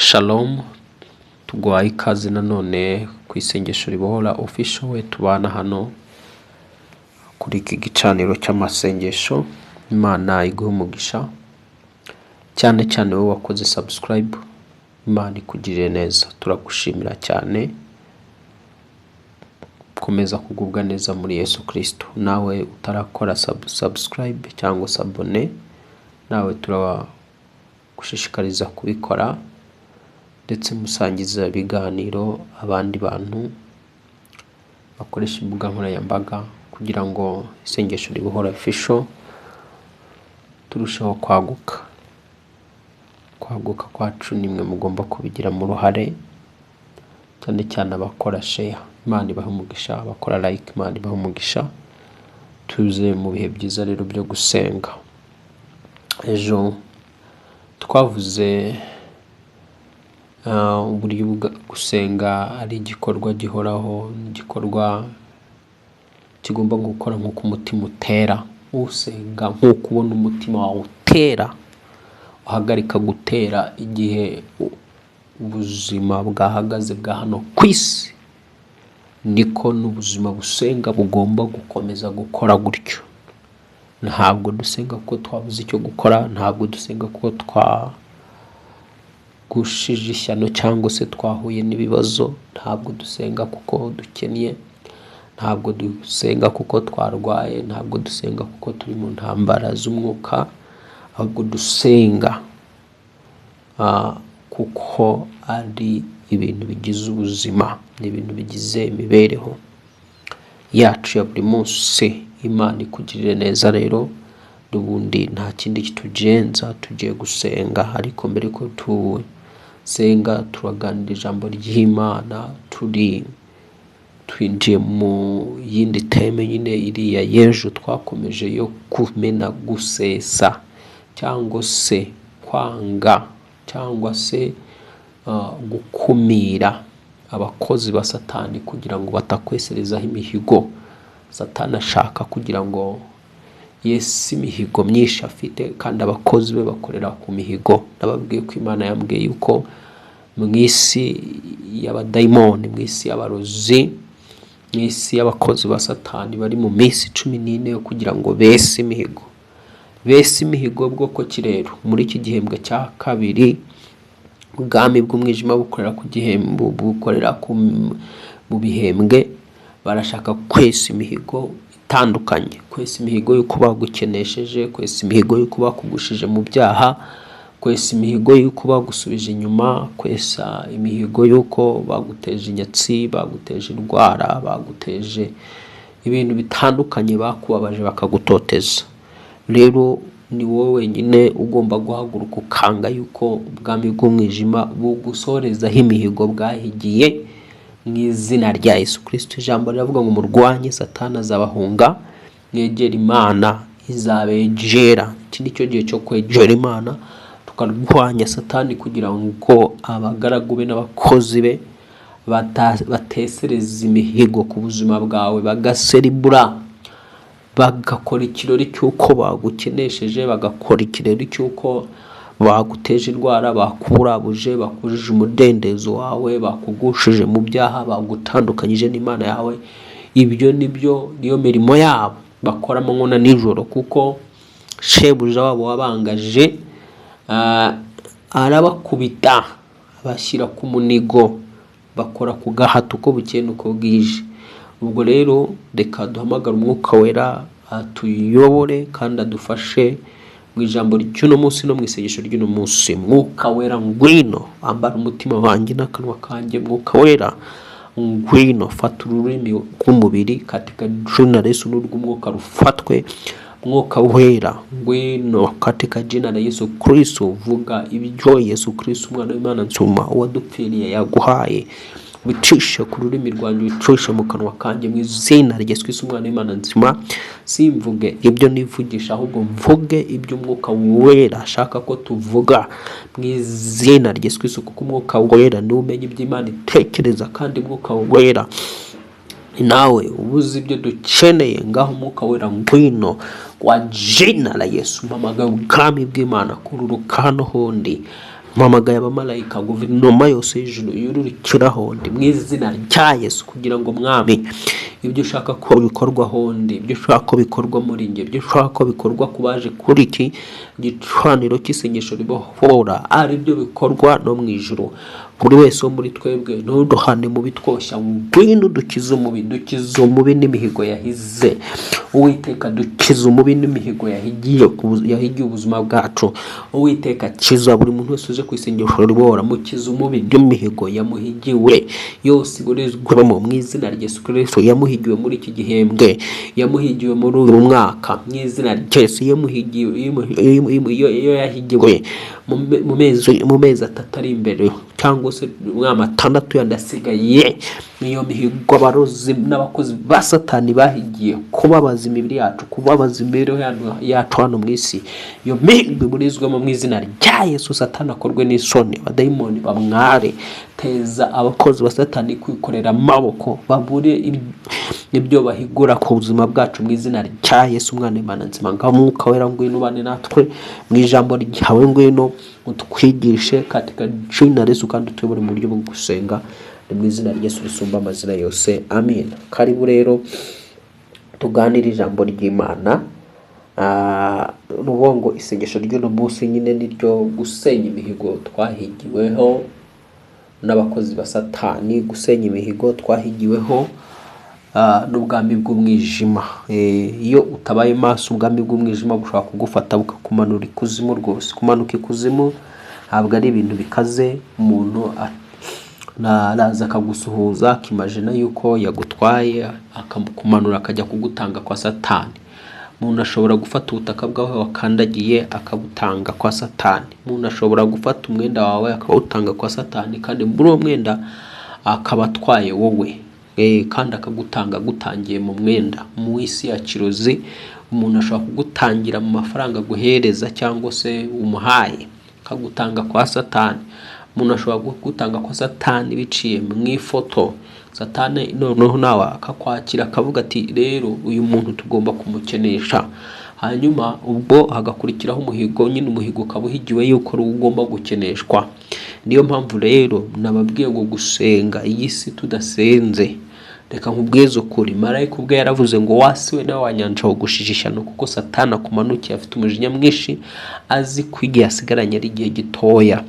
Shalom, tuguhaye ikaze nanone ku Isengesho Ribohora Official. We tubana hano kuri iki gicaniro cy'amasengesho. Imana iguhe umugisha, cyane cyane wowe wakoze subscribe. Imana ikugirire neza, turagushimira cyane. Komeza kugubwa neza muri Yesu Kristo. Nawe utarakora subscribe cyangwa s'abonner, nawe turagushishikariza kubikora, ndetse musangiza ibiganiro abandi bantu bakoresha imbuga nkoranyambaga, kugira ngo Isengesho Ribohora Official turusheho kwaguka. Kwaguka kwacu nimwe mugomba kubigiramo uruhare, cyane cyane abakora share, Imana ibahe umugisha. Abakora like, Imana ibahe umugisha. Tuze mu bihe byiza rero byo gusenga. Ejo twavuze uburyo gusenga ari igikorwa gihoraho, igikorwa kigomba gukora nk'uko umutima utera. Usenga nk'uko ubona umutima wawe utera, uhagarika gutera igihe ubuzima bwahagaze bwa hano ku isi, niko n'ubuzima busenga bugomba gukomeza gukora gutyo. Ntabwo dusenga kuko twabuze icyo gukora, ntabwo dusenga kuko twagushije ishyano cyangwa se twahuye n'ibibazo, ntabwo dusenga kuko dukennye, ntabwo dusenga kuko twarwaye, ntabwo dusenga kuko turi mu ntambara z'umwuka, ahubwo dusenga kuko ari ibintu bigize ubuzima, ni ibintu bigize imibereho yacu ya buri munsi. Imana ikugirire neza. Rero n'ubundi nta kindi kitugenza, tugiye gusenga. Ariko mbere ko tusenga, turaganira ijambo ry'Imana. Turi twinjiye mu yindi theme nyine, iriya y'ejo twakomeje, yo kumena, gusesa cyangwa se kwanga cyangwa se gukumira abakozi ba Satani kugira ngo batakweserezaho imihigo. Satani ashaka kugira ngo yese imihigo myinshi afite, kandi abakozi be bakorera ku mihigo. Nababwiye ko Imana yambwiye yuko mu isi y'abadayimoni, mu isi y'abarozi, mu isi y'abakozi ba Satani, bari mu minsi 14 yo kugira ngo bese imihigo. Bese imihigo bwoko ki? Rero muri iki gihembwe cya kabiri, ubwami bw'umwijima bukorera ku gihembo, bukorera mu bihembwe. Barashaka kwesa imihigo itandukanye: kwesa imihigo y'uko bagukenesheje, kwesa imihigo y'uko bakugushije mu byaha, kwesa imihigo y'uko bagusubije inyuma, kwesa imihigo y'uko baguteje inyatsi, baguteje indwara, baguteje ibintu bitandukanye, bakubabaje, bakagutoteza. Rero ni wowe wenyine ugomba guhaguruka ukanga yuko ubwami bw'umwijima bugusorezaho imihigo bwahigiye, mu izina rya Yesu Kirisito. Ijambo riravuga ngo: "Murwanye Satani azabahunga, mwegere Imana izabegera." Iki ni cyo gihe cyo kwegera Imana, tukarwanya Satani, kugira ngo abagaragu be n'abakozi be batesereza imihigo ku buzima bwawe, bagaseribura, bagakora ikirori cy'uko bagukenesheje, bagakora ikirori cy'uko baguteje indwara, bakuburabuje, bakujije umudendezo wawe, bakugushije mu byaha, bagutandukanyije n'Imana yawe. Ibyo nibyo, niyo mirimo yabo bakora amanywa na nijoro, kuko shebuja wabo wabangaje arabakubita, abashyira ku munigo, bakora ku gahato uko bukeye n'uko bwije. Ubwo rero reka duhamagare Umwuka Wera atuyobore kandi adufashe mu ijambo ry'uno munsi no mu isengesho ry'uno munsi. Mwuka Wera, ngwino ambara umutima wanjye n'akanwa kanjye. Mwuka Wera, ngwino fata ururimi rw'umubiri katika jina la Yesu, n'urw'umwuka rufatwe. Mwuka Wera, ngwino katika jina la Yesu Kristo. Vuga ibyo Yesu Kristo, umwana w'Imana nzima wadupfiriye, yaguhaye. Wicishe ku rurimi rwanjye, wicishe mu kanwa kanjye, mu izina rya Yesu Kristo, umwana w'Imana nzima. Simvuge ibyo nivugisha, ahubwo mvuge ibyo Umwuka Wera ashaka ko tuvuga, mu izina rya Yesu Kristo, kuko Umwuka Wera niwe umenya ibyo Imana itekereza, kandi Umwuka Wera nawe ubuze ibyo dukeneye. Ngaho Umwuka Wera, ngwino kwa jina la Yesu. Mpamagaye ubwami bw'Imana kururuka hano hondi. Mpamagaye abamarayika, guverinoma yose y'ijuru yururukiraho ndi mu izina rya Yesu, kugira ngo Mwami, ibyo ushaka ko bikorwaho ndi, ibyo ushaka ko bikorwa muri njye, ibyo ushaka ko bikorwa ku baje kuri iki gicaniro cy'isengesho ribohora, ari byo bikorwa no mu ijuru. Buri wese wo muri twebwe, ntuduhane mu bitwoshya, ngwino dukize umubi, dukize umubi n'imihigo yahize. Uwiteka, dukize umubi n'imihigo yahigiye ubuzima bwacu. Uwiteka, kiza buri muntu wese uje ku isengesho ribohora, mukize umubi n'imihigo yamuhigiwe yose, iburizwemo mu izina rya Yesu Kristo. Yamuhigiwe muri iki gihembwe, yamuhigiwe muri uyu mwaka, mu izina rya Yesu. Yamuhigiwe, iyo yahigiwe mu mezi 3 ari imbere, cyangwa se umwaka 6 yandi asigaye, niyo mihigo abarozi n'abakozi ba Satani bahigiye kubabaza imibiri yacu, kubabaza imibereho yacu hano mu isi, iyo mihigo iburizwemo mu izina rya Yesu. Satani akorwe n'isoni, abadayimoni bamware. Teza abakozi ba Satani kwikorera amaboko, babure ibyo bahigura ku buzima bwacu, mu izina rya Yesu Umwana w'Imana nzima. Ngaho Mwuka Wera, ngwino ubane natwe mu ijambo ryawe, ngwino utwigishe katika jina la Yesu, kandi utuyobore mu buryo bwo gusenga. Ni mu izina rya Yesu risumba amazina yose, amin. Karibu rero tuganire ijambo ry'Imana. Ni ukuvuga ngo isengesho ry'uno munsi nyine ni ryo gusenya imihigo twahigiweho n'abakozi ba Satani, gusenya imihigo twahigiweho n'ubwami bw'umwijima. Iyo utabaye maso, ubwami bw'umwijima bushobora kugufata bukakumanura ikuzimu rwose. Kumanuka ikuzimu ntabwo ari ibintu bikaze. Umuntu araza akagusuhuza, akimajina yuko yagutwaye, akakumanura akajya kugutanga kwa Satani. Umuntu ashobora gufata ubutaka bwawe wakandagiye akabutanga kwa Satani. Umuntu ashobora gufata umwenda wawe akawutanga kwa Satani, kandi muri uwo mwenda akaba atwaye wowe, kandi akagutanga agutangiye mu mwenda. Mu isi ya kirozi, umuntu ashobora kugutangira mu mafaranga aguhereza cyangwa se umuhaye, akagutanga kwa Satani. Umuntu ashobora kugutanga kwa Satani biciye mu ifoto. Satani noneho nawe akakwakira, akavuga ati: "Rero uyu muntu tugomba kumukenesha." Hanyuma ubwo hagakurikiraho umuhigo nyine, umuhigo ukaba uhigiwe yuko ari ugomba gukeneshwa. Niyo mpamvu rero nababwiye ngo gusenga, iyi si tudasenze, reka nkubwize ukuri, marayika ubwe yaravuze ngo: "Wasiwe nawe wanyanja wogushije ishyano, kuko Satani akumanukiye afite umujinya mwinshi, azi ko igihe asigaranye ari igihe gitoya."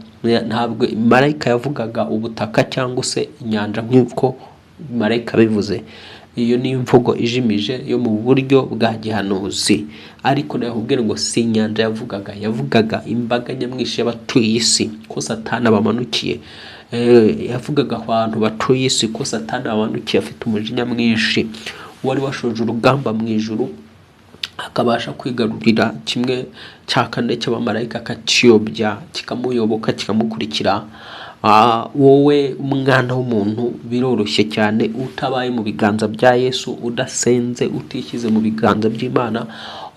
Ntabwo marayika yavugaga ubutaka cyangwa se inyanja nk'uko marayika bivuze. Iyo ni imvugo ijimije yo mu buryo bwa gihanuzi, ariko nakubwira ngo si inyanja yavugaga, yavugaga imbaga nyamwinshi y'abatuye isi ko Satani abamanukiye. Yavugaga abantu batuye isi ko Satani abamanukiye afite umujinya mwinshi. Wari washoje urugamba mu ijuru, akabasha kwigarurira 1/4 cy'abamarayika, akakiyobya, kikamuyoboka, kikamukurikira. Wowe umwana w'umuntu, biroroshye cyane utabaye mu biganza bya Yesu, udasenze, utishyize mu biganza by'Imana,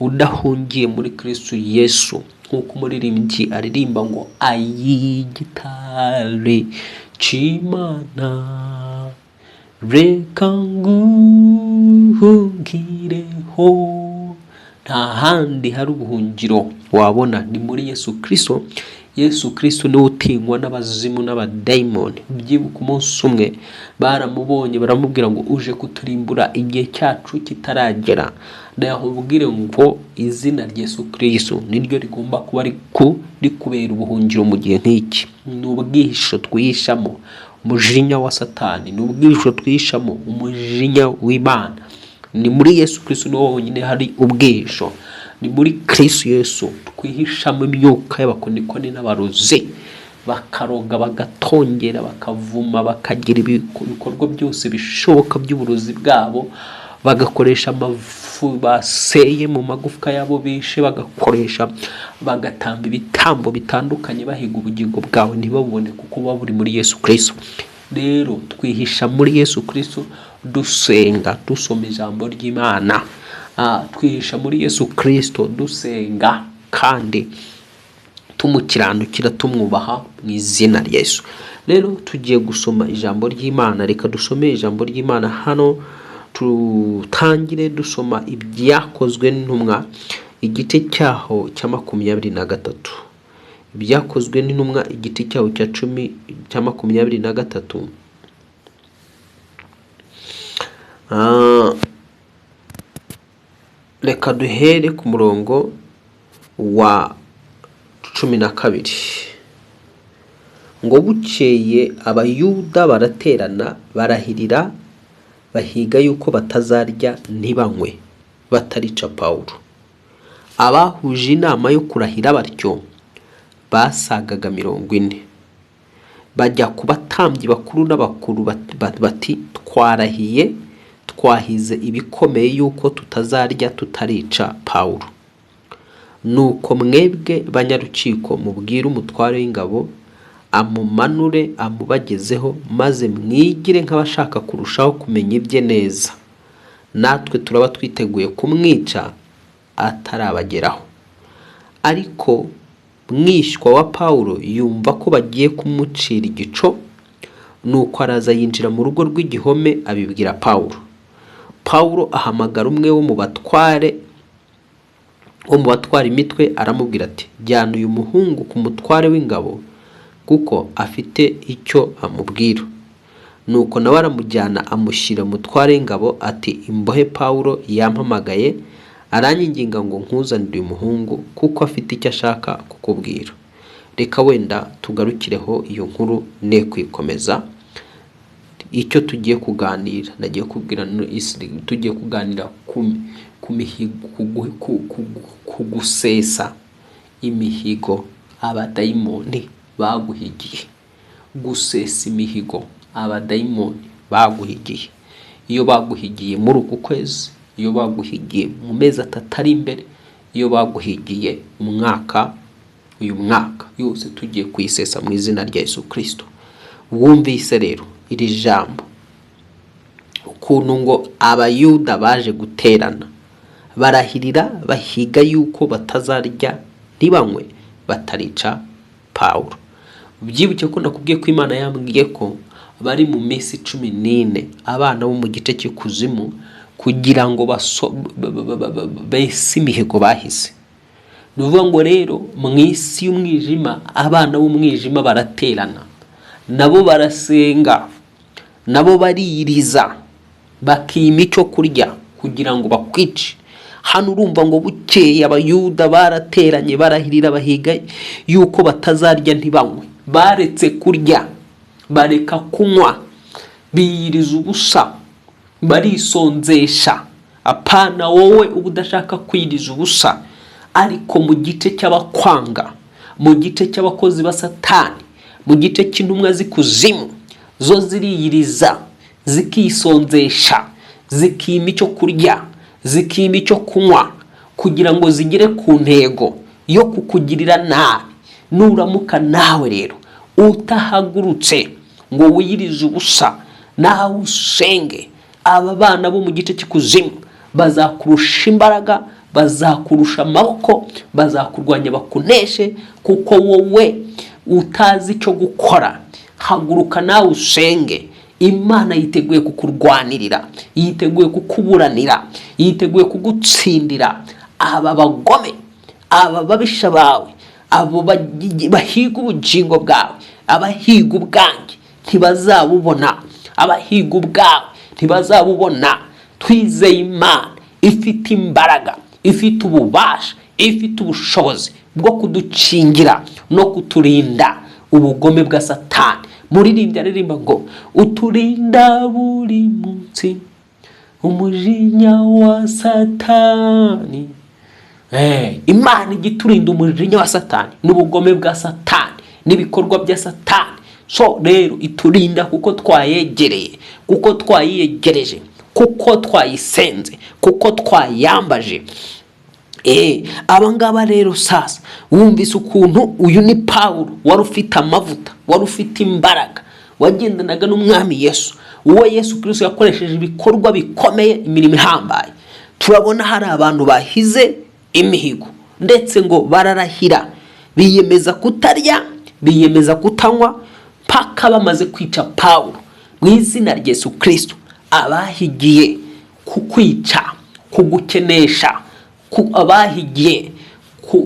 udahungiye muri Kristo Yesu, nk'uko umuririmbyi aririmba ngo: "Ay'igitare c'Imana, reka nguhungireho." Nta handi hari ubuhungiro wabona, ni muri Yesu Kristo. Yesu Kristo niwe utinywa n'abazimu n'abadayimoni. Byibuka umunsi umwe baramubonye, baramubwira ngo: "Uje kuturimbura igihe cyacu kitaragera?" Ndakubwire ngo izina rya Yesu Kristo niryo rigomba kuba rikubera ubuhungiro mu gihe nk'iki. Ni ubwihisho twihishamo umujinya wa Satani, ni ubwihisho twihishamo umujinya w'Imana. Ni muri Yesu Kristo niho honyine hari ubwihisho. Ni muri Kristo Yesu twihishamo imyuka y'abakonikoni n'abarozi, bakaroga, bagatongera, bakavuma, bakagira ibikorwa byose bishoboka by'uburozi bwabo, bagakoresha amafu baseye mu magufwa yabo bishe, bagakoresha, bagatamba ibitambo bitandukanye bahiga ubugingo bwawe, ntibabubone kuko buba buri muri Yesu Kristo. Rero twihisha muri Yesu Kristo dusenga, dusoma ijambo ry'Imana. Twihisha muri Yesu Kristo dusenga kandi tumukiranukira, tumwubaha mu izina rya Yesu. Rero tugiye gusoma ijambo ry'Imana. Reka dusome ijambo ry'Imana hano. Tutangire dusoma Ibyakozwe n'Intumwa, igice cyaho cya 23. Ibyakozwe n'Intumwa, igice cyaho cya 10, cya 23. Reka duhere ku murongo wa 12. Ngo bukeye Abayuda baraterana, barahirira, bahiga yuko batazarya ntibanywe batarica Pawulo. Abahuje inama yo kurahira batyo basagaga 40. Bajya ku batambyi bakuru n'abakuru bati: "Twarahiye, twahize ibikomeye yuko tutazarya tutarica Pawulo. Nuko mwebwe banyarukiko, mubwire umutware w'ingabo amumanure amubagezeho, maze mwigire nk'abashaka kurushaho kumenya ibye neza. Natwe turaba twiteguye kumwica atarabageraho." Ariko mwishywa wa Pawulo yumva ko bagiye kumucira igico, nuko araza yinjira mu rugo rw'igihome, abibwira Pawulo. Pawulo ahamagara umwe wo mu batwara imitwe, aramubwira ati: "Jyana uyu muhungu ku mutware w'ingabo, kuko afite icyo amubwira." Nuko nawe aramujyana, amushyira umutware w'ingabo, ati: "Imbohe Pawulo yampamagaye, aranyinginga ngo nkuzanire uyu muhungu, kuko afite icyo ashaka kukubwira." Reka wenda tugarukireho iyo nkuru, ne kwikomeza. Icyo tugiye kuganira, nagiye kubwira tugiye kuganira ku mihigo, ku gusesa imihigo abadayimoni baguhigiye. Gusesa imihigo abadayimoni baguhigiye. Iyo baguhigiye muri uku kwezi, iyo baguhigiye mu mezi 3 ari imbere, iyo baguhigiye umwaka, uyu mwaka yose tugiye kuyisesa mu izina rya Yesu Kirisito. Wumvise rero iri jambo, ukuntu ngo Abayuda baje guterana, barahirira, bahiga yuko batazarya ntibanywe batarica Pawulo. Byibuke ko nakubwiye ko Imana yambwiye ko bari mu minsi 14, abana bo mu gice cy'ikuzimu, kugira ngo bese imihigo bahize. Ni ukuvuga ngo rero mu isi y'umwijima, abana b'umwijima baraterana, nabo barasenga, nabo bariyiriza, bakima icyo kurya kugira ngo bakwice. Hano urumva ngo bukeye Abayuda barateranye, barahirira, bahiga yuko batazarya ntibanywe. Baretse kurya, bareka kunywa, biyiriza ubusa, barisonzesha. Apana wowe uba udashaka kwiriza ubusa, ariko mu gice cy'abakwanga, mu gice cy'abakozi ba Satani, mu gice cy'intumwa z'ikuzimu, zo ziriyiriza, zikisonzesha, zikima icyo kurya, zikima icyo kunywa, kugira ngo zigere ku ntego yo kukugirira nabi. Nuramuka nawe rero utahagurutse ngo wiyirize ubusa, nawe usenge, aba bana bo mu gice cy'ikuzimu bazakurusha imbaraga, bazakurusha amaboko, bazakurwanya bakuneshe, kuko wowe utazi icyo gukora. Haguruka nawe usenge. Imana yiteguye kukurwanirira, yiteguye kukuburanira, yiteguye kugutsindira aba bagome, aba babisha bawe, abo bahiga ubugingo bwawe. Abahiga ubwanjye ntibazabubona, abahiga ubwawe ntibazabubona. Twizeye Imana ifite imbaraga, ifite ububasha, ifite ubushobozi bwo kudukingira no kuturinda ubugome bwa Satani. Muririmbyi aririmba ngo: "Uturinda buri munsi umujinya wa Satani." Imana ijya iturinda umujinya wa Satani n'ubugome bwa Satani n'ibikorwa bya Satani. So rero iturinda kuko twayegereye, kuko twayiyegereje, kuko twayisenze, kuko twayambaje. Aba ngaba rero sasa wumvise ukuntu uyu ni Pawulo wari ufite amavuta, wari ufite imbaraga, wagendanaga n'Umwami Yesu, uwo Yesu Kirisito yakoresheje ibikorwa bikomeye, imirimo ihambaye. Turabona hari abantu bahize imihigo, ndetse ngo bararahira, biyemeza kutarya, biyemeza kutanywa mpaka bamaze kwica Pawulo. Mu izina rya Yesu Kirisito, abahigiye kukwica, kugukenesha, abahigiye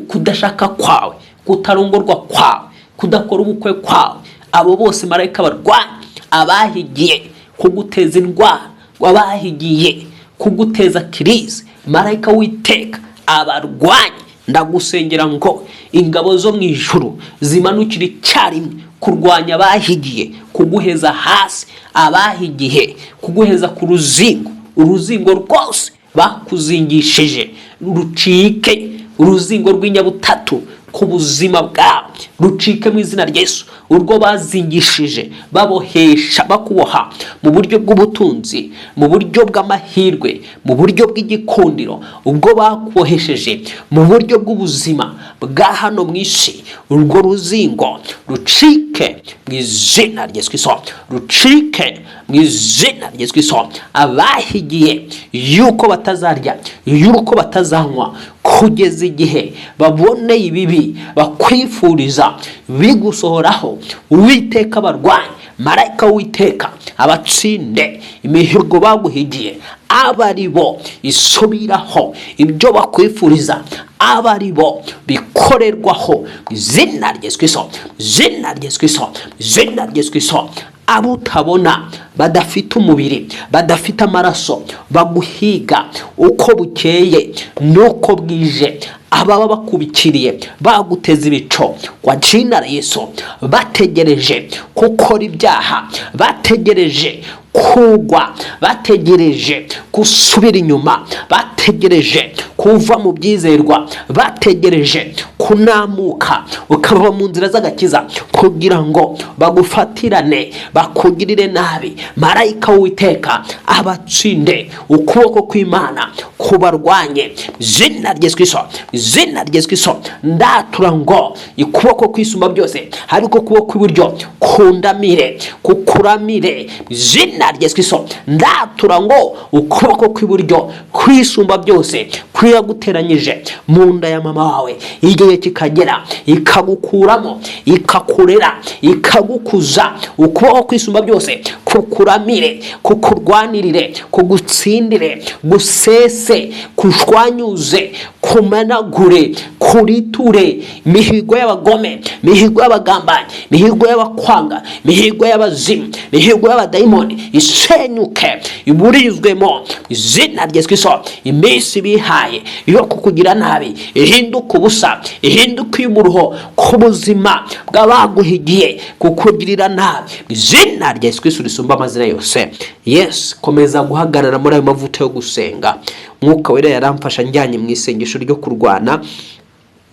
kudashaka kwawe, Kutarongorwa kwawe, kudakora ubukwe kwawe, abo bose marayika barwanya. Abahigiye kuguteza indwara, abahigiye kuguteza crise, marayika w'Uwiteka abarwanye. Ndagusengera ngo ingabo zo mu ijuru zimanukire icyarimwe kurwanya abahigiye kuguheza hasi, abahigiye kuguheza ku ruzingo. Uruzingo rwose bakuzingishije rucike, uruzingo rw'inyabutatu ku buzima bwawe rucike mu izina rya Yesu. Urwo bazingishije babohesha, bakuboha mu buryo bw'ubutunzi, mu buryo bw'amahirwe, mu buryo bw'igikundiro, ubwo bakubohesheje mu buryo bw'ubuzima bwa hano mu isi, urwo ruzingo rucike mu izina rya Yesu Kristo, rucike mu izina rya Yesu Kristo. Abahigiye yuko batazarya, yuko batazanywa, kugeza igihe baboneye ibibi bakwifuriza bigusohoraho, Uwiteka barwanye, marayika w'Uwiteka abatsinde. Imihigo baguhigiye aba ari bo isubiraho, ibyo bakwifuriza aba ari bo bikorerwaho mu izina rya Yesu Kristo, izina rya Yesu Kristo, izina rya Yesu Kristo. Abo utabona, badafite umubiri, badafite amaraso, baguhiga uko bukeye n'uko bwije, ababa bakubikiriye baguteza ibico kwa jina la Yesu, bategereje gukora ibyaha, bategereje kugwa, bategereje gusubira inyuma, bategereje kuva mu byizerwa, bategereje kunamuka ukava mu nzira z'agakiza kugira ngo bagufatirane, bakugirire nabi, marayika w'Uwiteka abatsinde, ukuboko kw'Imana kubarwanye, izina rya Yesu Kristo, izina rya Yesu Kristo. Ndatura ngo ukuboko kwisumba byose, ariko ukuboko kw'iburyo kundamire, kukuramire, izina rya Yesu Kristo. Ndatura ngo ukuboko kw'iburyo kwisumba byose kwiyaguteranyije mu nda ya mama wawe, igihe kikagera ikagukuramo, ikakurera, ikagukuza, ukuboko kwisumba byose kukuramire, kukurwanirire, kugutsindire, gusese, kushwanyuze, kumenagure, kuriture imihigo y'abagome, imihigo y'abagambanyi, imihigo y'abakwanga, imihigo y'abazimu, imihigo y'abadayimoni, isenyuke, iburizwemo izina rya Yesu Kristo. Iminsi bihaye yo kukugira nabi ihinduke ubusa, ihinduke iy'umuruho ku buzima bw'abaguhigiye kukugirira nabi, izina rya Yesu Kristo risumba amazina yose. Yes, komeza guhagarara muri ayo mavuta yo gusenga. Mwuka Wera yaramfasha njyanye mu isengesho ryo kurwana,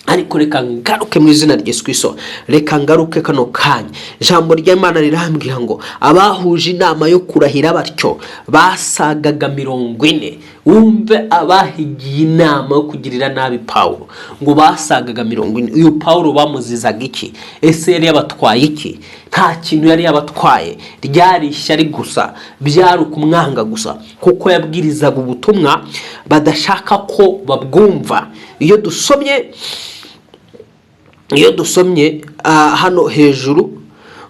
ariko reka ngaruke mu izina rya Yesu Kristo, reka ngaruke kano kanya. Ijambo ry'Imana rirambwira ngo abahuje inama yo kurahira batyo basagaga 40. Wumve, abahigiye inama yo kugirira nabi Pawulo ngo basagaga 40. Uyu Pawulo bamuzizaga iki? Ese yari yabatwaye iki? Nta kintu yari yabatwaye, ryari ishyari gusa, byari ukumwanga gusa, kuko yabwirizaga ubutumwa badashaka ko babwumva. Iyo dusomye hano hejuru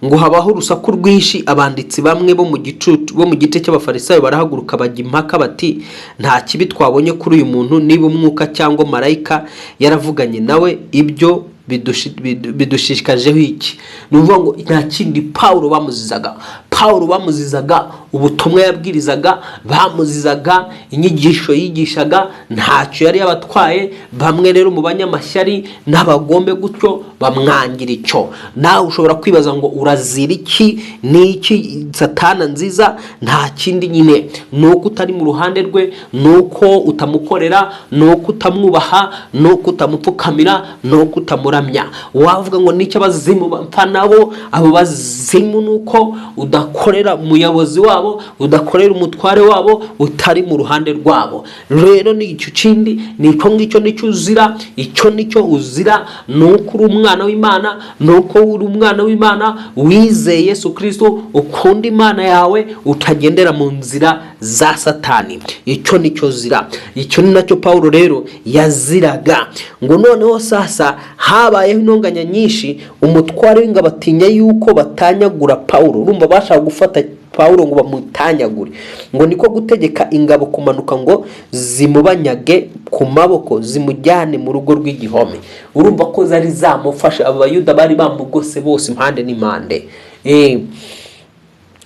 ngo habaho urusaku rwinshi, abanditsi bamwe bo mu gicucu, bo mu gice cy'Abafarisayo, barahaguruka bajya impaka bati: "Nta kibi twabonye kuri uyu muntu. Niba umwuka cyangwa marayika yaravuganye nawe, ibyo bidushishikajeho iki?" Ni ukuvuga ngo nta kindi Pawulo bamuzizaga. Pawulo bamuzizaga ubutumwa yabwirizaga, bamuzizaga inyigisho yigishaga, ntacyo yari yabatwaye. Bamwe rero mu banyamashyari n'abagome gutyo bamwangira icyo. Nawe ushobora kwibaza ngo urazira iki? Ni iki Satana nziza? Nta kindi nyine, ni uko utari mu ruhande rwe, ni uko utamukorera, ni uko utamwubaha, ni uko utamupfukamira, ni uko utamuramya. Wavuga ngo nicyo abazimu bapfa nabo? Abo bazimu ni uko udakorera umuyobozi wabo, udakorera umutware wabo, utari mu ruhande rwabo. Rero ni icyo kindi, ni icyo ngicyo nicyo uzira. Icyo nicyo uzira, ni uko uri umwana w'Imana, ni uko uri umwana w'Imana wizeye Yesu Kirisito, ukunda Imana yawe, utagendera mu nzira. za Satani. Icyo nicyo zira, icyo ni nacyo Pawulo rero yaziraga. Ngo noneho sasa habayeho intonganya nyinshi, umutware w'ingabo atinya yuko batanyagura Pawulo. Urumva bashaka gufata Pawulo ngo bamutanyagure, ngo niko gutegeka ingabo kumanuka ngo zimubanyage ku maboko, zimujyane mu rugo rw'igihome. Urumva ko zari zamufashe, abo Bayuda bari bamugose bose impande n'impande.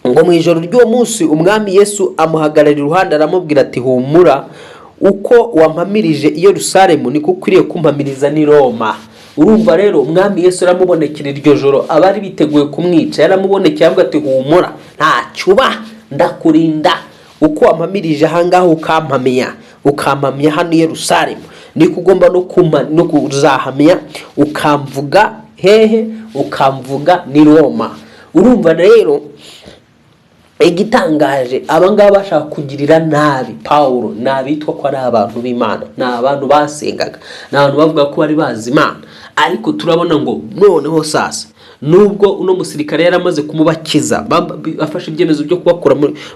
Ngo mu ijoro ry'uwo munsi Umwami Yesu amuhagarara iruhande, aramubwira ati: "Humura, uko wampamirije i Yerusalemu niko ukwiriye kumpamiriza n'i Roma." Urumva rero Umwami Yesu aramubonekera iryo joro, abari biteguye kumwica yaramubonekeye, avuga ati: "Humura, ntacyo uba, ndakurinda. Uko wampamirije ahangaha, ukampamya hano i Yerusalemu, niko ugomba no kuzahamya, ukamvuga hehe? Ukamvuga n'i Roma." Urumva rero igitangaje, abangaba bashaka kugirira nabi Pawulo ni abitwa ko ari abantu b'Imana, ni abantu basengaga, ni abantu bavuga ko bari bazi Imana. Ariko turabona ngo noneho sasa, nubwo uno musirikare yari amaze kumubakiza, afashe ibyemezo byo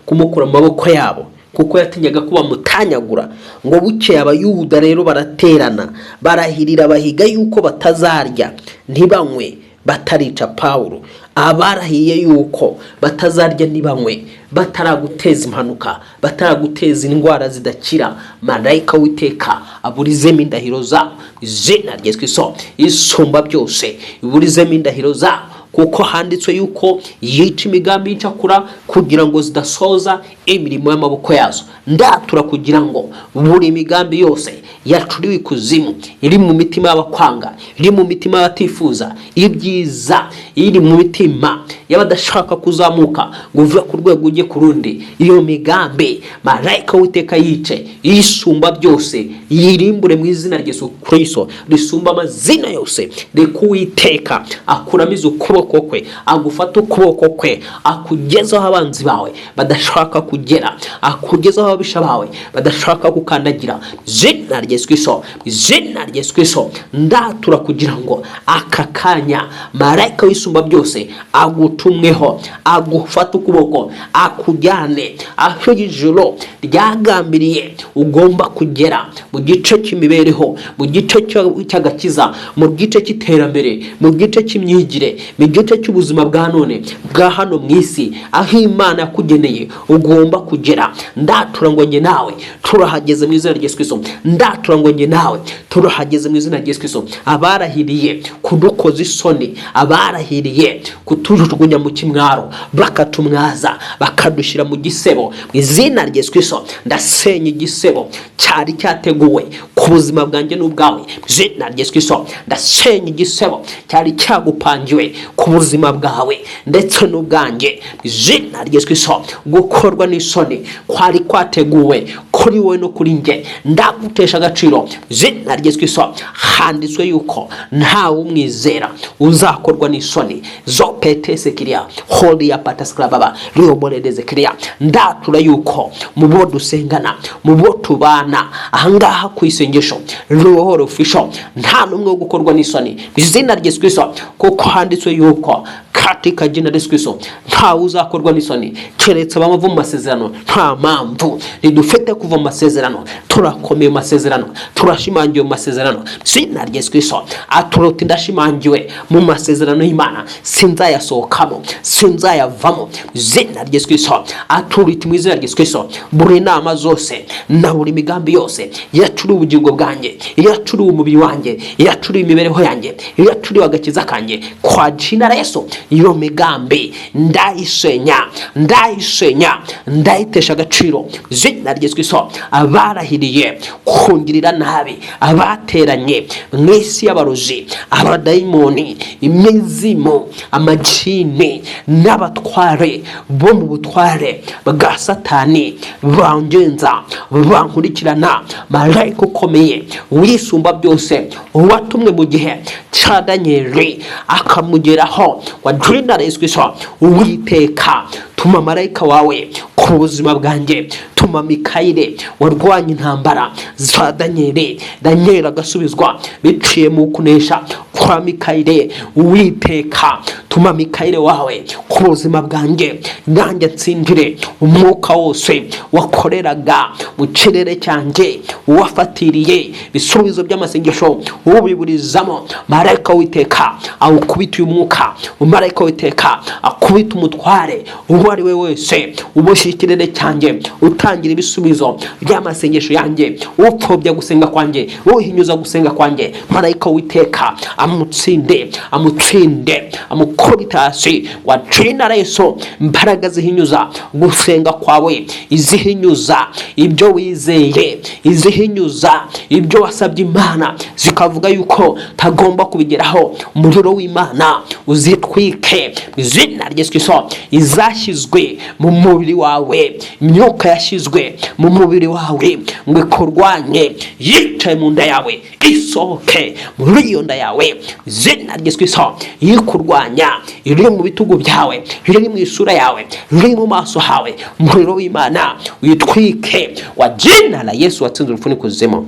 kumukura mu maboko yabo kuko yatinyaga ko bamutanyagura, ngo bukeye Abayuda rero baraterana, barahirira, bahiga yuko batazarya ntibanywe batarica Pawulo. Abarahiye yuko batazarya ntibanywe bataraguteza impanuka, bataraguteza indwara zidakira, marayika w'Iteka aburizemo indahiro zabo. Izina rya Yesu Kristo isumba byose, iburizemo indahiro zabo, kuko handitswe yuko yica imigambi y'incakura kugira ngo zidasoza imirimo y'amaboko yazo. Ndatura kugira ngo buri migambi yose yacuriwe ikuzimu, iri mu mitima y'abakwanga, iri mu mitima y'abatifuza ibyiza, iri mu mitima y'abadashaka kuzamuka ngo uve ku rwego ujye ku rundi, iyo migambi marayika w'Iteka yice, yisumba byose yirimbure mu izina rya Yesu Kristo risumba amazina yose. Reka Uwiteka akuramize ukuboko kwe, agufate ukuboko kwe, akugezeho abanzi bawe badashaka kugera, akugezeho ababisha bawe badashaka gukandagira. Izina rya Yesu Kristo, izina rya Yesu Kristo, ndatura kugira ngo aka kanya marayika w'Isumba byose agutumweho, agufate ukuboko, akujyane aho ijoro ryagambiriye ugomba kugera, mu gice cy'imibereho, mu gice cy'agakiza, mu gice cy'iterambere, mu gice cy'imyigire, mu gice cy'ubuzima bwa none bwa hano mu isi, aho Imana yakugeneye ugomba kugera. Ndatura ngo njye nawe turahageze mu izina rya Yesu Kristo. Ndatura ngo njye nawe turahageze mu izina rya Yesu Kristo. Abarahiriye kudukoza isoni, abarahiriye kutujugunya mu kimwaro, bakatumwaza, bakadushyira mu gisebo, mu izina rya Yesu Kristo ndasenya igisebo cyari cyateguwe ku buzima bwanjye n'ubwawe. Mu izina rya Yesu Kristo ndasenya igisebo cyari cyagupangiwe ku buzima bwawe ndetse n'ubwanjye. Mu izina rya Yesu Kristo, gukorwa n'isoni kwari kwateguwe kuri wowe no kuri njye ndagutesha agaciro. Mu izina rya Yesu Kristo, handitswe yuko ntawe umwizera uzakorwa n'isoni. Zopetese kiriya holiya patasikarababa riyoborereze kiriya. Ndatura yuko mu bo dusengana, mu bo tubana ahangaha ku isengesho Ruhoro Official, nta n'umwe wo gukorwa n'isoni mu izina rya Yesu Kristo, kuko handitswe yuko katika jina la Yesu Kristo ntawe uzakorwa n'isoni keretse abava mu masezerano. Nta mpamvu ntidufite kuva mu masezerano, turakomeye mu masezerano, turashimangiwe mu masezerano. Izina rya Yesu Kristo, aturoti ndashimangiwe mu masezerano y'Imana, sinzayasohokamo, sinzayavamo. Izina rya Yesu Kristo, aturiti mu izina rya Yesu Kristo, buri nama zose na buri migambi yose yacuriwe ubugingo bwanjye, yacuriwe umubiri wanjye, yacuriwe imibereho yanjye, yacuriwe agakiza kanjye, kwa jina la Yesu iyo migambi ndayisenya, ndayisenya, ndayitesha agaciro. Izina rya Yesu Kristo, abarahiriye kungirira nabi, abateranye mu isi y'abarozi, abadayimoni, imizimu, amajini n'abatware bo mu butware bwa Satani bangenza, bankurikirana, marayika ukomeye wisumba byose watumwe mu gihe cya Daniyeli akamugeraho, wa jina la Yesu Kristo, Uwiteka tuma marayika wawe ku buzima bwanjye, tuma Mikayire warwanya intambara za Daniyeli, Daniyeli agasubizwa biciye mu kunesha. kwa Mikayire. Uwiteka, tuma Mikayire wawe ku buzima bwanjye, nanjye ntsindire umwuka wose wakoreraga mu kirere cyanjye, wafatiriye ibisubizo by'amasengesho ubiburizamo. Marayika w'Uwiteka awukubita uyu mwuka, marayika w'Uwiteka akubita umutware uwo ari we wese uboshye ikirere cyanjye, utangira ibisubizo by'amasengesho yanjye, upfobya gusenga kwanjye, uhinyuza gusenga kwanjye. Marayika w'Uwiteka amutsinde, amutsinde, amukubita hasi wa jina la Yesu. Imbaraga zihinyuza gusenga kwawe, izihinyuza ibyo wizeye, izihinyuza ibyo wasabye Imana, zikavuga yuko tagomba kubigeraho, umuriro w'Imana uzitwike mu izina rya Yesu Kristo. Izashyizwe mu mubiri wawe, imyuka yashyizwe mu mubiri wawe ngo ikurwanye yicaye mu nda yawe, isohoke muri iyo nda yawe izina rya Yesu Kristo. Ikurwanya iri mu bitugu byawe, iri mu isura yawe, iri mu maso hawe, umuriro w'Imana uyitwike wa jina la Yesu watsinze urupfu n'ikuzimu.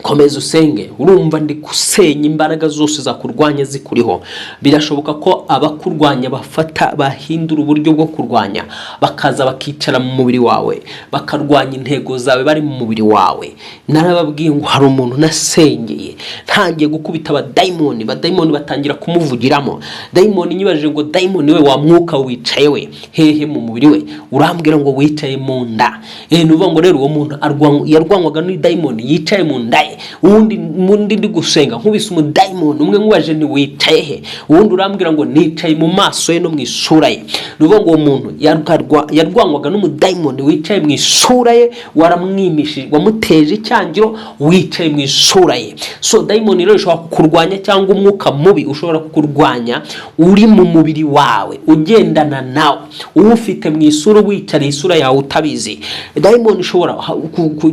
Komeza usenge. Urumva ndi gusenya imbaraga zose zakurwanya zikuriho. Birashoboka ko abakurwanya bafata, bahindura uburyo bwo kurwanya, bakaza bakicara mu mubiri wawe, bakarwanya intego zawe bari mu mubiri wawe. Narababwiye ngo hari umuntu nasengeye, ntangiye gukubita abadayimoni, abadayimoni batangira kumuvugiramo. Dayimoni nyibajije ngo: "Dayimoni we, wa mwuka, wicaye we hehe mu mubiri we?" Urambwira ngo wicaye mu nda. Ni ukuvuga ngo rero uwo muntu yarwanywaga n'idayimoni yicaye mu nda ye. Uwundi mundi ndi gusenga, nkubise umudayimoni umwe, nkubaje ni wicaye he? Uwundi urambwira ngo nicaye mu maso ye no mu isura ye. Ni ukuvuga ngo uwo muntu yarwanywaga n'umudayimoni wicaye mu isura ye, waramwimishije, wamuteje icyangiro, wicaye mu isura ye. So dayimoni rero ishobora kukurwanya, cyangwa umwuka mubi ushobora kukurwanya uri mu mubiri wawe, ugendana nawe, uwufite mu isura, wicariye isura yawe utabizi. Dayimoni ishobora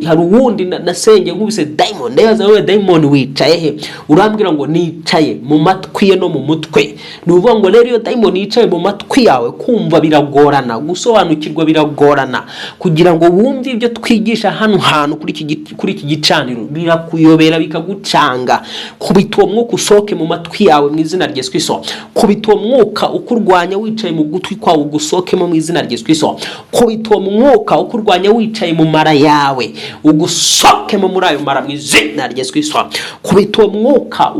hari uwundi nasengeye, nkubise dayimoni, ndabaza: "Wowe dayimoni, wicaye he?" Urambwira ngo nicaye mu matwi ye no mu mutwe. Ni ukuvuga ngo rero iyo dayimoni yicaye mu matwi yawe, kumva biragorana, gusobanukirwa biragorana, kugira ngo wumve ibyo twigisha hano hantu kuri iki gicaniro birakuyobera, bikagucanga. Kubita uwo mwuka usohoke mu matwi yawe mu izina rya Yesu Kristo. Kubita uwo mwuka ukurwanya wicaye mu gutwi kwawe, ugusohokemo mu izina rya Yesu Kristo. Kubita uwo mwuka ukurwanya wicaye mu mara yawe, ugusohokemo muri ayo mara mu izina rya Yesu Kristo. Kubita uwo mwuka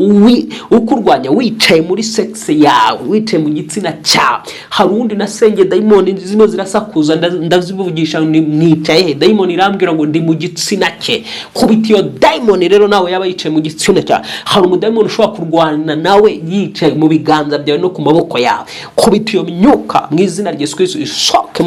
ukurwanya wicaye muri sexe yawe, wicaye mu gitsina cyawe. Hari uwundi nasengeye, dayimoni zino zirasakuza, ndazivugisha mwicaye he? Dayimoni irambwira ngo ndi mu gitsina cye. Kubita iyo dayimoni rero nawe yaba yicaye mu gitsina cyawe. Hari umudayimoni ushobora kurwana nawe yicaye mu biganza byawe no ku maboko yawe. Kubita iyo myuka mu izina rya Yesu Kristo, isohoke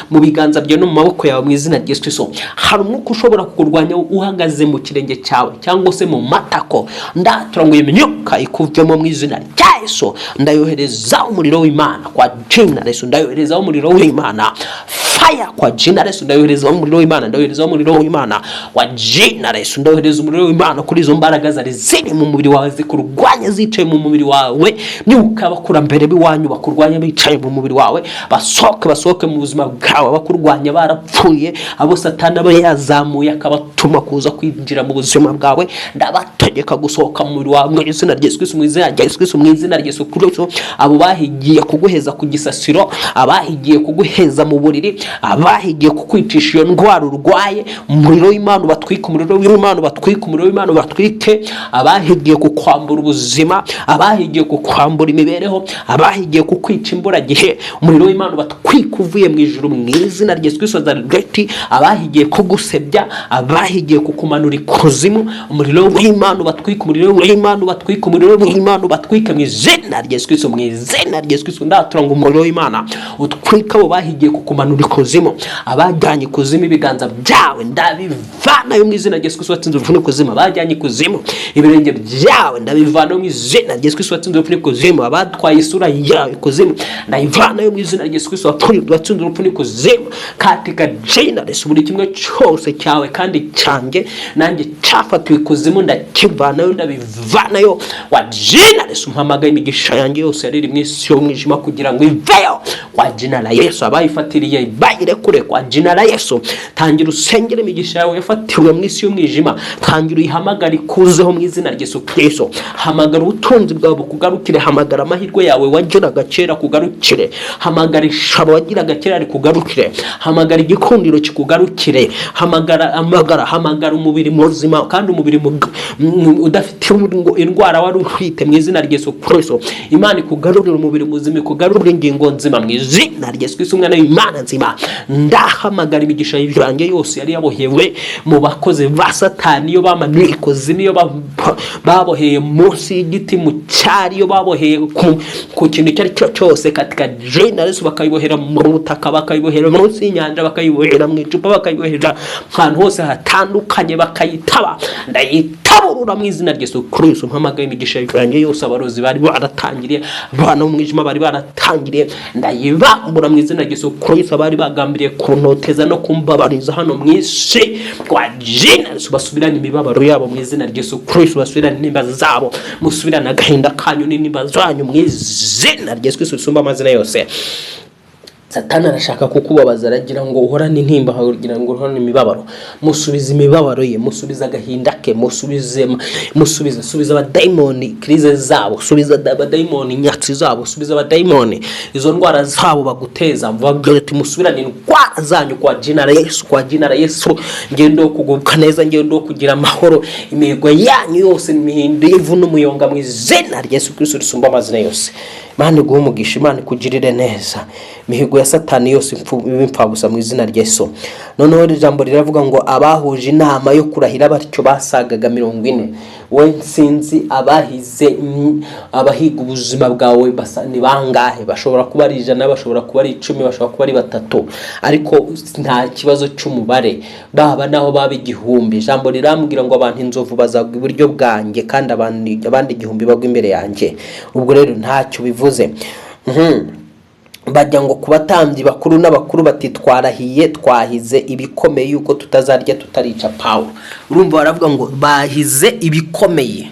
mu biganza byawe no mu maboko yawe mu izina rya Yesu Kristo. Hari umwuka ushobora kukurwanya uhagaze mu kirenge cyawe cyangwa se mu matako. Ndatura ngo iyo myuka ikuvemo mu izina rya Yesu. Ndayohereza umuriro w'Imana kwa jina la Yesu. Ndayohereza umuriro w'Imana, fire, kwa jina la Yesu. Ndayohereza umuriro w'Imana, ndayohereza umuriro w'Imana kwa jina la Yesu. Ndayohereza umuriro w'Imana kuri izo mbaraga zari ziri mu mubiri wawe, zikurwanya zicaye mu mubiri wawe. Myuka abakurambere b'iwanyu bakurwanya bicaye mu mubiri wawe, basohoke, basohoke mu buzima bwawe. Bakurwanya barapfuye, abo Satani aba yazamuye akabatuma kuza kwinjira mu buzima bwawe, ndabategeka gusohoka mu mubiri wawe mu izina rya Yesu Kristo, mu izina rya Yesu Kristo, mu izina rya Yesu Kristo. Abo bahigiye kuguheza ku gisasiro, abahigiye kuguheza mu buriri, abahigiye kukwicisha iyo ndwara urwaye, umuriro w'Imana ubatwike, umuriro w'Imana ubatwike, umuriro w'Imana ubatwike. Abahigiye kukwambura ubuzima, abahigiye kukwambura imibereho, abahigiye kukwica imburagihe, umuriro w'Imana ubatwike uvuye mu ijuru mu izina rya Yesu Kristo Nazareti. Abahigiye kugusebya, abahigiye kukumanura ikuzimu, umuriro w'Imana ubatwike, umuriro w'Imana ubatwike, umuriro w'Imana ubatwike mu izina rya Yesu Kristo, mu izina rya Yesu Kristo. Ndatura ngo umuriro w'Imana utwike abo bahigiye kukumanura ikuzimu. Abajyanye ikuzimu ibiganza byawe, ndabivanayo mu izina rya Yesu Kristo watsinze urupfu n'ikuzimu. Abajyanye ikuzimu ibirenge byawe, ndabivanayo mu izina rya Yesu Kristo watsinze urupfu n'ikuzimu. Abatwaye isura yawe ikuzimu, ndayivanayo mu izina rya Yesu Kristo watsinze urupfu n'ikuzimu, katika jina la Yesu. Buri kimwe cyose cyawe kandi cyanjye nanjye cyafatiwe ikuzimu, ndakivanayo, ndabivanayo wa jina la Yesu. Mpamagaye imigisha yanjye yose yari iri mu isi y'umwijima kugira ngo iveyo wa jina la Yesu. Abayifatiriye Bayirekure kwa jina la Yesu. Tangira usengere imigisha yawe yafatiwe mu isi y'umwijima, tangira uyihamagare ikuzeho mu izina rya Yesu Kristo. Hamagara ubutunzi bwawe bukugarukire, hamagara amahirwe yawe wagiraga kera kugarukire, hamagara ishabo wagiraga kera rikugarukire, hamagara igikundiro kikugarukire, hamagara, hamagara, hamagara umubiri muzima kandi umubiri udafite indwara wari ufite mu izina rya Yesu Kristo. Imana ikugarurire umubiri muzima, ikugarurire ingingo nzima mu izina rya Yesu Kristo, umwana w'Imana nzima. Ndahamagara imigisha yanjye yose yari yabohewe mu bakozi ba Satani, iyo bamanuye ikuzimu, iyo baboheye munsi y'igiti mu cyari, iyo baboheye ku kintu icyo ari cyo cyose, katika jina Yesu, bakayibohera mu butaka, bakayibohera munsi y'inyanja, bakayibohera mu icupa, bakayibohera ahantu hose hatandukanye, bakayitaba, ndayitaburura mu izina rya Yesu Kristo. Mpamagaye imigisha yanjye yose abarozi bari baratangiriye, abana b'umwijima bari baratangiriye, ndayibambura mu izina rya Yesu Kristo. Abari bagambiriye kuntoteza no kumbabariza hano mu isi, kwa jina Yesu, basubirane imibabaro yabo mu izina rya Yesu Kristo, basubirane intimba zabo, musubirane agahinda kanyu n'intimba zanyu mu izina rya Yesu Kristo risumba amazina yose. Satani arashaka kukubabaza, aragira ngo uhorane intimba, aragira ngo uhorane imibabaro. Musubize imibabaro ye, musubize agahinda ke, musubize, musubize, subiza abadayimoni crise zabo, subiza abadayimoni inyatsi zabo, subiza abadayimoni izo ndwara zabo baguteza. Babwira ati: "Musubirane indwara zanyu kwa jina la Yesu, kwa jina la Yesu." Ngendo kugubwa neza, ngendo kugira amahoro. Imihigo yanyu yose imihindo y'ivu n'umuyonga mu izina rya Yesu Kristo risumba amazina yose. Imana iguhe umugisha, Imana ikugirire neza. Imihigo ya Satani yose ibe imfabusa mu izina rya Yesu. Noneho iri jambo riravuga ngo abahuje inama yo kurahira batyo basagaga 40. We nsinzi abahize abahiga ubuzima bwawe basa ni bangahe? Bashobora kuba ari 100, bashobora kuba ari 10, bashobora kuba ari batatu, ariko nta kibazo cy'umubare, baba naho baba 1000. Ijambo rirambwira ngo abantu inzovu bazagwa iburyo bwanjye kandi abandi 1000 bagwa imbere yanjye. Ubwo rero ntacyo bivuze. Bajya ngo ku batambyi bakuru n'abakuru bati: "Twarahiye, twahize ibikomeye yuko tutazarya tutarica Pawulo." Urumva baravuga ngo bahize ibikomeye.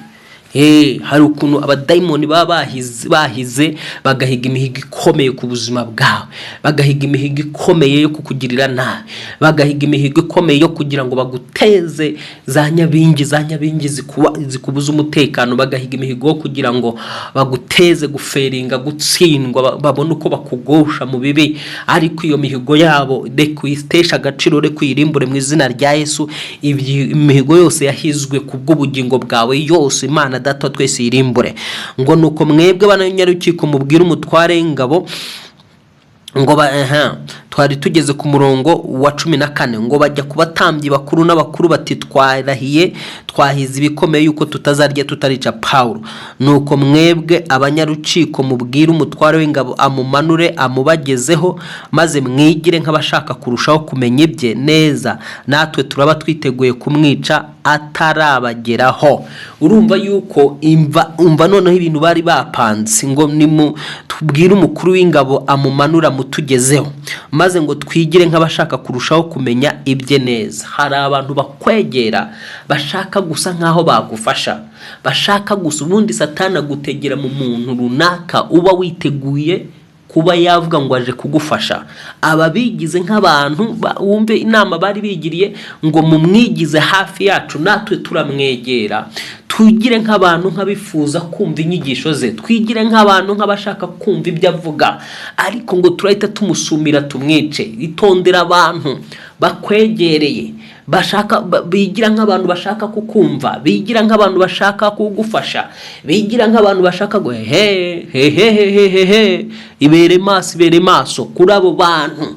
Hari ukuntu abadayimoni baba bahize, bagahiga imihigo ikomeye ku buzima bwawe, bagahiga imihigo ikomeye yo kukugirira nabi, bagahiga imihigo ikomeye yo kugira ngo baguteze za nyabingi, za nyabingi zikubuza umutekano, bagahiga imihigo yo kugira ngo baguteze gufailinga, gutsindwa, babone uko bakugosha mu bibi. Ariko iyo mihigo yabo reka uyiteshe agaciro, reka uyirimbure mu izina rya Yesu. Imihigo yose yahizwe ku bw'ubugingo bwawe yose, Imana Data wa twese yirimbure. Ngo nuko mwebwe abanyarukiko mubwire umutware w'ingabo ngo ba aha twari tugeze ku murongo wa 14. Ngo bajya ku batambyi bakuru n'abakuru bati: "Twarahiye, twahize ibikomeye yuko tutazarya tutarica Pawulo. Nuko mwebwe abanyarukiko mubwire umutware w'ingabo amumanure amubagezeho, maze mwigire nk'abashaka kurushaho kumenya ibye neza, natwe turaba twiteguye kumwica atarabageraho." Urumva yuko imva umva noneho ibintu bari bapanze, ngo nimu tubwire umukuru w'ingabo amumanura mutugezeho, maze ngo twigire nk'abashaka kurushaho kumenya ibye neza. Hari abantu bakwegera bashaka gusa nk'aho bagufasha, bashaka gusa. Ubundi Satani agutegera mu muntu runaka uba witeguye kuba yavuga ngo aje kugufasha. Aba bigize nk'abantu wumve inama bari bigiriye ngo mumwigize hafi yacu, natwe turamwegera, twigire nk'abantu nk'abifuza kumva inyigisho ze, twigire nk'abantu nk'abashaka kumva ibyo avuga, ariko ngo turahita tumusumira tumwice. Itondera abantu bakwegereye bashaka bigira nk'abantu bashaka kukumva, bigira nk'abantu bashaka kugufasha, bigira nk'abantu bashaka ngo he he he he he he he. Ibere maso, ibere maso kuri abo bantu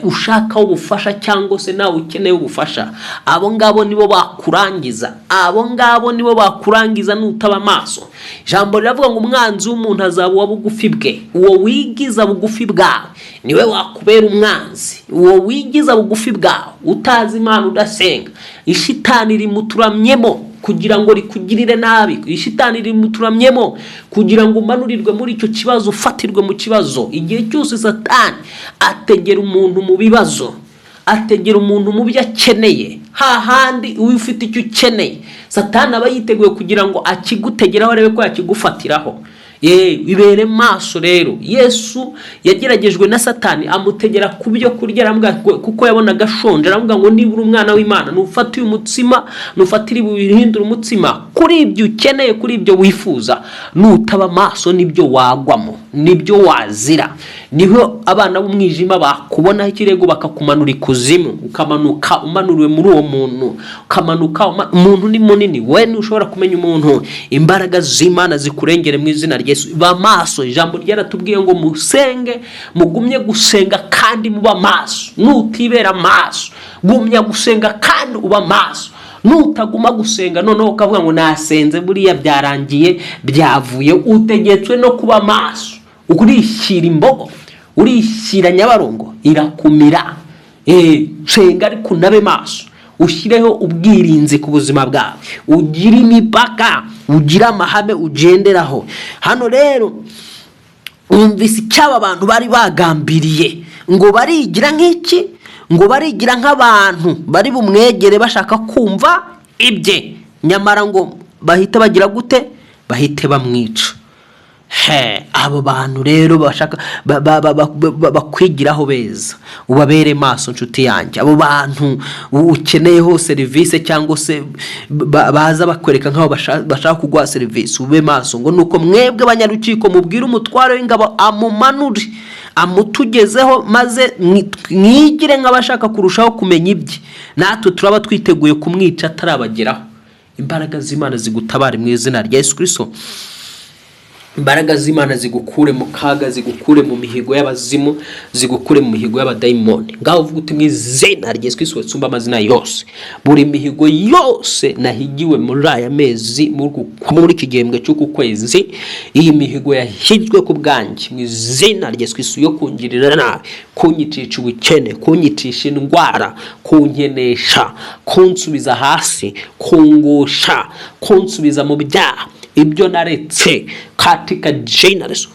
ushaka ubufasha cyangwa se nawe ukeneye ubufasha. Abo ngabo nibo bakurangiza, abo ngabo nibo bakurangiza nutaba amaso. Ijambo riravuga ngo umwanzi w'umuntu azaba uwa bugufi bwe. Uwo wigiza bugufi bwawe niwe wakubera umwanzi. Uwo wigiza bugufi bwawe, utazi Imana, udasenga, ishitani rimuturamyemo kugira ngo rikugirire nabi. Ishitani rimuturamyemo kugira ngo umanurirwe muri icyo kibazo, ufatirwe mu kibazo. Igihe cyose Satani ategera umuntu mu bibazo, ategera umuntu mu byo akeneye. Hahandi iyo ufite icyo ukeneye, Satani aba yiteguye kugira ngo akigutegeraho, arebe ko yakigufatiraho. Ibere maso rero. Yesu yageragejwe na Satani, amutegera ku byo kurya, aramubwira kuko yabonaga ashonje, aramubwira ngo: "Niba uri umwana w'Imana, nufate uyu mutsima, nufatire ibuye uhindure umutsima." Kuri ibyo ukeneye, kuri ibyo wifuza, nutaba maso nibyo wagwamo, nibyo wazira, niho abana b'umwijima bakubonaho ikirego, bakakumanura ikuzimu, ukamanuka umanuriwe muri uwo muntu, ukamanuka umuntu ni munini, we ntushobora kumenya umuntu. Imbaraga z'Imana zikurengere mu izina rya Yesu. Ba maso. Ijambo ryaratubwiye ngo musenge, mugumye gusenga kandi muba maso. Nutibera maso, gumya gusenga kandi uba maso. Nutaguma gusenga, noneho ukavuga ngo nasenze, buriya byarangiye, byavuye, utegetswe no kuba maso. Urishyira imbogo, urishyira Nyabarongo, irakumira. Senga ariko unabe maso, ushyireho ubwirinzi ku buzima bwawe, ugire imipaka, ugire amahame ugenderaho. Hano rero wumvise icyaba abantu bari bagambiriye, ngo barigira nk'iki? Ngo barigira nk'abantu bari bumwegere bashaka kumva ibye, nyamara ngo bahite bagira gute? Bahite bamwica. He, abo bantu rero bashaka bakwigiraho beza, ubabere maso, nshuti yanjye. Abo bantu ukeneyeho serivisi cyangwa se baza bakwereka nk'aho bashaka kuguha serivisi, ube maso. Ngo nuko mwebwe abanyarukiko mubwire umutware w'ingabo amumanure, amutugezeho, maze mwigire nk'abashaka kurushaho kumenya ibye, natwe turaba twiteguye kumwica atarabageraho. Imbaraga z'Imana zigutabare mu izina rya Yesu Kirisito. Imbaraga z'Imana zigukure mu kaga, zigukure mu mihigo y'abazimu, zigukure mu mihigo y'abadayimoni. Ngaho uvuga uti: "Mu izina rya Yesu Kristo nsumba amazina yose, buri mihigo yose nahigiwe muri aya mezi, muri iki gihembwe cy'uku kwezi, iyi mihigo yahizwe ku bwanjye, mu izina rya Yesu Kristo, yo kungirira nabi, kunyicisha ubukene, kunyicisha indwara, kunkenesha, kunsubiza hasi, kungusha, kunsubiza mu byaha, ibyo naretse, katika jina la Yesu,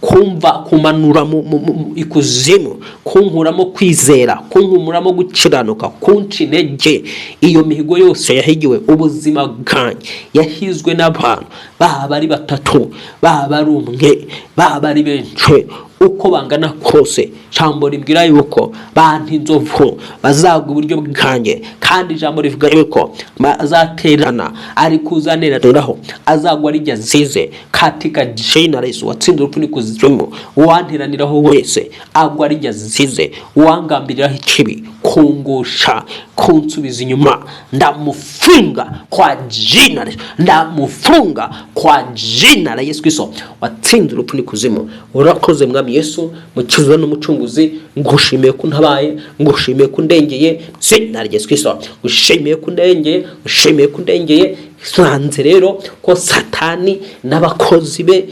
kumva kumanura mu ikuzimu, kunkuramo kwizera, kunkumuramo gukiranuka, kunca intege, iyo mihigo yose yahigiwe ubuzima bwanjye, yahizwe n'abantu, baba ari batatu, baba ari umwe, baba ari benshi, uko bangana kose, ijambo ribwira yuko bantu inzovu bazagwa iburyo bwanjye, kandi ijambo rivuga yuko bazaterana, ariko uzaneraniraho azagwa rijya azize. Katika jina la Yesu watsinze urupfu n'ikuzimu, uwanteraniraho wese agwa rijya azize. Uwangambiriraho ikibi, kungusha, kunsubiza inyuma, ndamufunga kwa jina la Yesu, ndamufunga kwa jina la Yesu Kristo watsinze urupfu n'ikuzimu. Urakoze Mwami Yesu, mukiza n'umucunguzi, ngushimiye ko untabaye, ngushimiye ko undengeye, zina rya Yesu Kristo, ngushimiye ko undengeye, ngushimiye ko undengeye. Sanze rero ko Satani n'abakozi be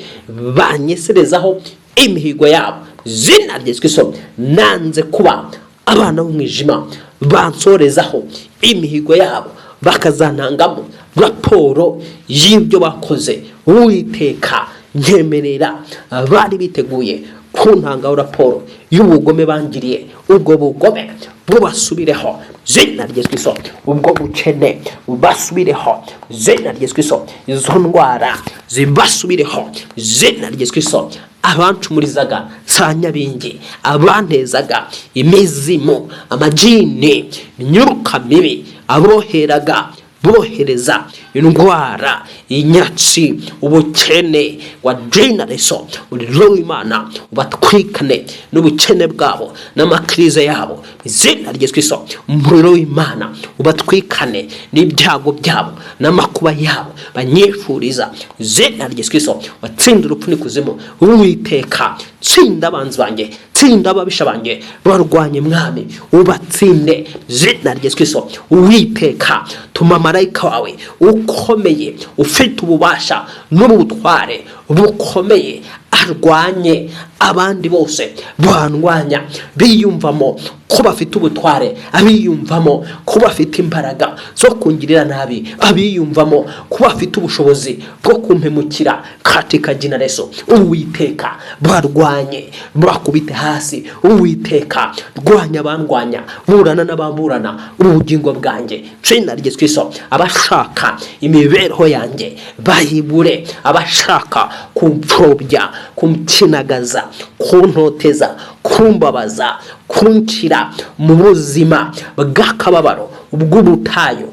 banyeserezaho imihigo yabo, zina rya Yesu Kristo, nanze kuba abana b'umwijima bansorezaho imihigo yabo, bakazantangamo raporo y'ibyo bakoze. Uwiteka, nyemerera bari biteguye kuntangaho raporo y'ubugome bangiriye, ubwo bugome bubasubireho, zina rya Yesu Kristo. Ubwo bukene bubasubireho, zina rya Yesu Kristo. Izo ndwara zibasubireho, zina rya Yesu Kristo. Abancumurizaga za nyabingi, abantezaga imizimu, amajini, imyuka mibi, aboheraga bohereza indwara, inyatsi, ubukene, wa jina Yesu, umuriro w'Imana ubatwikane n'ubukene bwabo n'amakirize yabo, izina rya Yesu Kristo. Umuriro w'Imana ubatwikane n'ibyago byabo n'amakuba yabo banyifuriza, izina rya Yesu Kristo watsinda urupfu n'ikuzimu. Uwiteka, tsinda abanzi banjye, tsinda ababisha banjye barwanye, Mwami, ubatsinde, izina rya Yesu Kristo. Uwiteka, tuma marayika wawe ukomeye, ufite ububasha n'ubutware bukomeye. Arwanye abandi bose bandwanya, biyumvamo ko bafite ubutware, abiyumvamo ko bafite imbaraga zo kungirira nabi, abiyumvamo ko bafite ubushobozi bwo kumpemukira. Katika jina la Yesu, Uwiteka, barwanye, bakubite hasi. Uwiteka, rwanya abandwanya, burana n'ababurana ubugingo bwanjye. Jina rya Yesu Kristo, abashaka imibereho yanjye bayibure, abashaka kumpfobya, kumkinagaza, kuntoteza, kumbabaza, kunshyira mu buzima bw'akababaro, bw'ubutayu,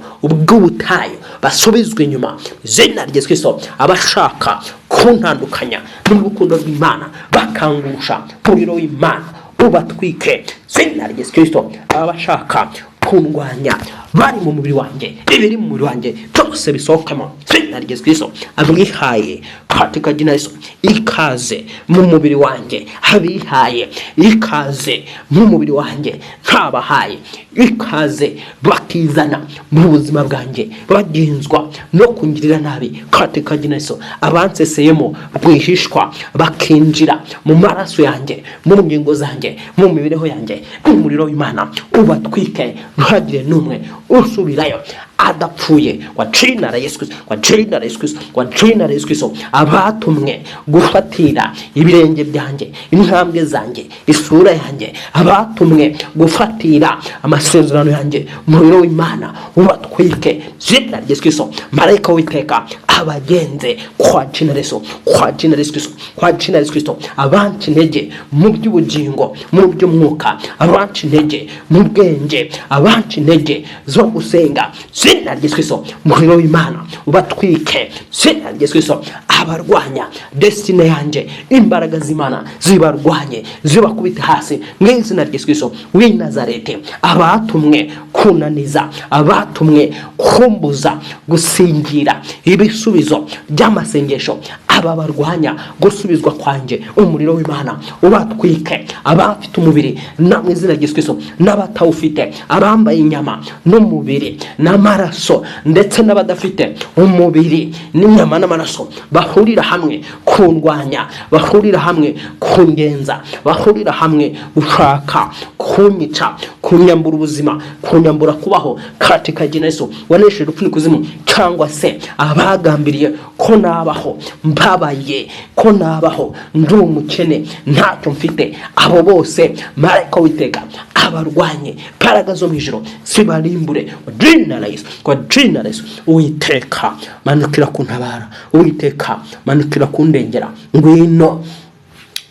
basubizwe inyuma, izina rya Yesu Kristo. Abashaka kuntandukanya n'urukundo rw'Imana, bakangusha umuriro w'Imana ubatwike, izina rya Yesu Kristo. Abashaka kundwanya bari mu mubiri wanjye, ibiri mu mubiri wanjye byose bisohokemo, izina rya Yesu Kristo. Abihaye, katika jina Yesu, ikaze mu mubiri wanjye, abihaye ikaze mu mubiri wanjye ntabahaye ikaze, bakizana mu buzima bwanjye bagenzwa no kungirira nabi, katika jina Yesu. Abanseseyemo rwihishwa bakinjira mu maraso yanjye, mu ngingo zanjye, mu mibereho yanjye, umuriro w'Imana ubatwike, ntihagire n'umwe usubirayo adapfuye, kwa jina la Yesu Kristo, kwa jina la Yesu Kristo, kwa jina la Yesu Kristo. Abatumwe gufatira ibirenge byanjye, intambwe zanjye, isura yanjye, abatumwe gufatira amasezerano yanjye, umuriro w'Imana ubatwike, zina rya Yesu Kristo. Marayika w'Iteka abagenze, kwa jina la Yesu, kwa jina la Yesu Kristo, kwa jina la Yesu Kristo. Abanca intege mu by'ubugingo, mu by'umwuka, abanca intege mu bwenge, abanca intege zo gusenga, zina rya Yesu Kristo, umuriro w'Imana ubatwike, zina rya Yesu Kristo. Abarwanya destiny yanjye, imbaraga z'Imana zibarwanye, zibakubite hasi mu izina rya Yesu Kristo w'i Nazareti. Abatumwe kunaniza, abatumwe kumbuza gusingira ibisubizo by'amasengesho, aba barwanya gusubizwa kwanjye, umuriro w'Imana ubatwike. Abafite umubiri na mu izina rya Yesu Kristo n'abatawufite, abambaye inyama n'umubiri n'amaraso ndetse n'abadafite umubiri n'inyama n'amaraso, bahurira hamwe kundwanya, bahurira hamwe kungenza, bahurira hamwe gushaka kunyica, kunyambura ubuzima, kunyambura kubaho, katika jina Yesu wanesheje urupfu n'ikuzimu, cyangwa se abagambiriye ko nabaho mbabaye, ko nabaho ndi umukene, ntacyo mfite, abo bose marayika w'Iteka abarwanye, imbaraga zo mu ijuru zibarimbure, kwa jina la Yesu, kwa jina la Yesu. Uwiteka, manukira kuntabara. Uwiteka, manukira kundengera. Ngwino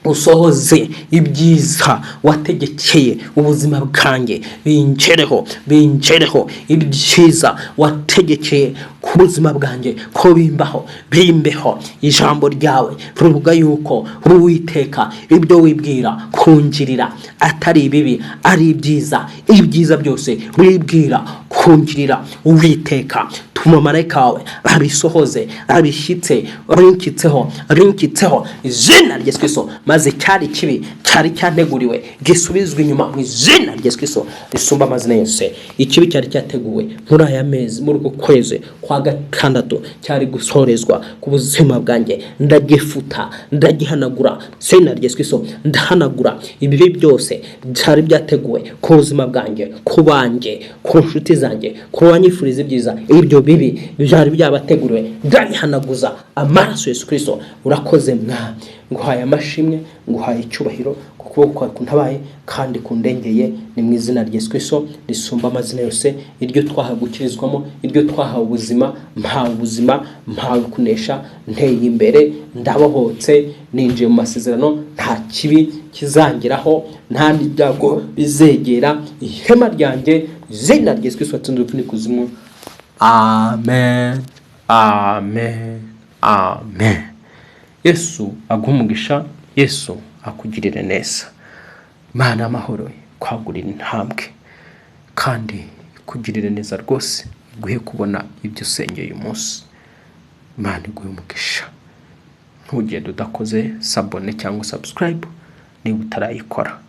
usohoze ibyiza wategekeye ubuzima bwanjye, bingereho, bingereho. Ibyiza wategekeye ku buzima bwanjye ko bimbaho, bimbeho. Ijambo ryawe rivuga yuko, Uwiteka, ibyo wibwira kungirira atari ibibi, ari ibyiza. Ibyiza byose wibwira kungirira, Uwiteka, tuma marayika wawe abisohoze, abishyitse, rinshyitseho, rinshyitseho, izina rya Yesu Kristo. Maze cyari kibi cyari cyanteguriwe gisubizwe inyuma mu izina rya Yesu Kristo risumba amazina yose. Ikibi cyari cyateguwe muri aya mezi, muri uku kwezi kwa gatandatu, cyari gusorezwa ku buzima bwanjye, ndagifuta, ndagihanagura, izina rya Yesu Kristo. Ndahanagura ibibi byose byari byateguwe ku buzima bwanjye, ku banjye, ku nshuti zanjye, ku banyifuriza ibyiza. Ibyo bibi byari byabateguriwe ndabihanaguza amaraso Yesu Kristo. Urakoze Mwami, nguhaye amashimwe, nguhaye icyubahiro ku kuboko kwawe kuntabaye kandi kundengeye. Ni mu izina rya Yesu Kristo risumba amazina yose, iryo twahawe gukirizwamo, iryo twahawe ubuzima. Mpawe ubuzima, mpawe kunesha, nteye imbere, ndabohotse, ninjiye mu masezerano. Nta kibi kizangeraho, nta n'ibyago bizegera ihema ryanjye, izina rya Yesu Kristo watsinze urupfu n'ikuzimu. Amen, amen, amen. Yesu aguhe umugisha, Yesu akugirire neza. Mana amahoro kwagurira intambwe kandi ikugirire neza rwose, iguhe kubona ibyo usengeye uyu munsi. Imana iguhe umugisha. Ntugende udakoze s'abonner cyangwa subscribe niba utarayikora.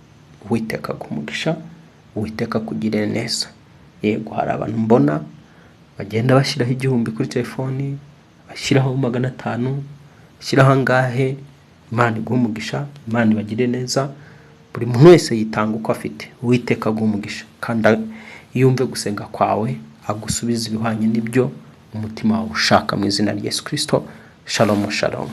Uwiteka aguhe umugisha, Uwiteka akugirire neza. Yego, hari abantu mbona bagenda bashyiraho 1000 kuri telefoni, bashyiraho 500, bashyiraho angahe. Imana iguhe umugisha, Imana ibagire neza. Buri muntu wese yitanga uko afite. Uwiteka aguhe umugisha kandi yumve gusenga kwawe, agusubize ibihwanye n'ibyo umutima wawe ushaka, mu izina rya Yesu Kirisito. Shalom, shalom.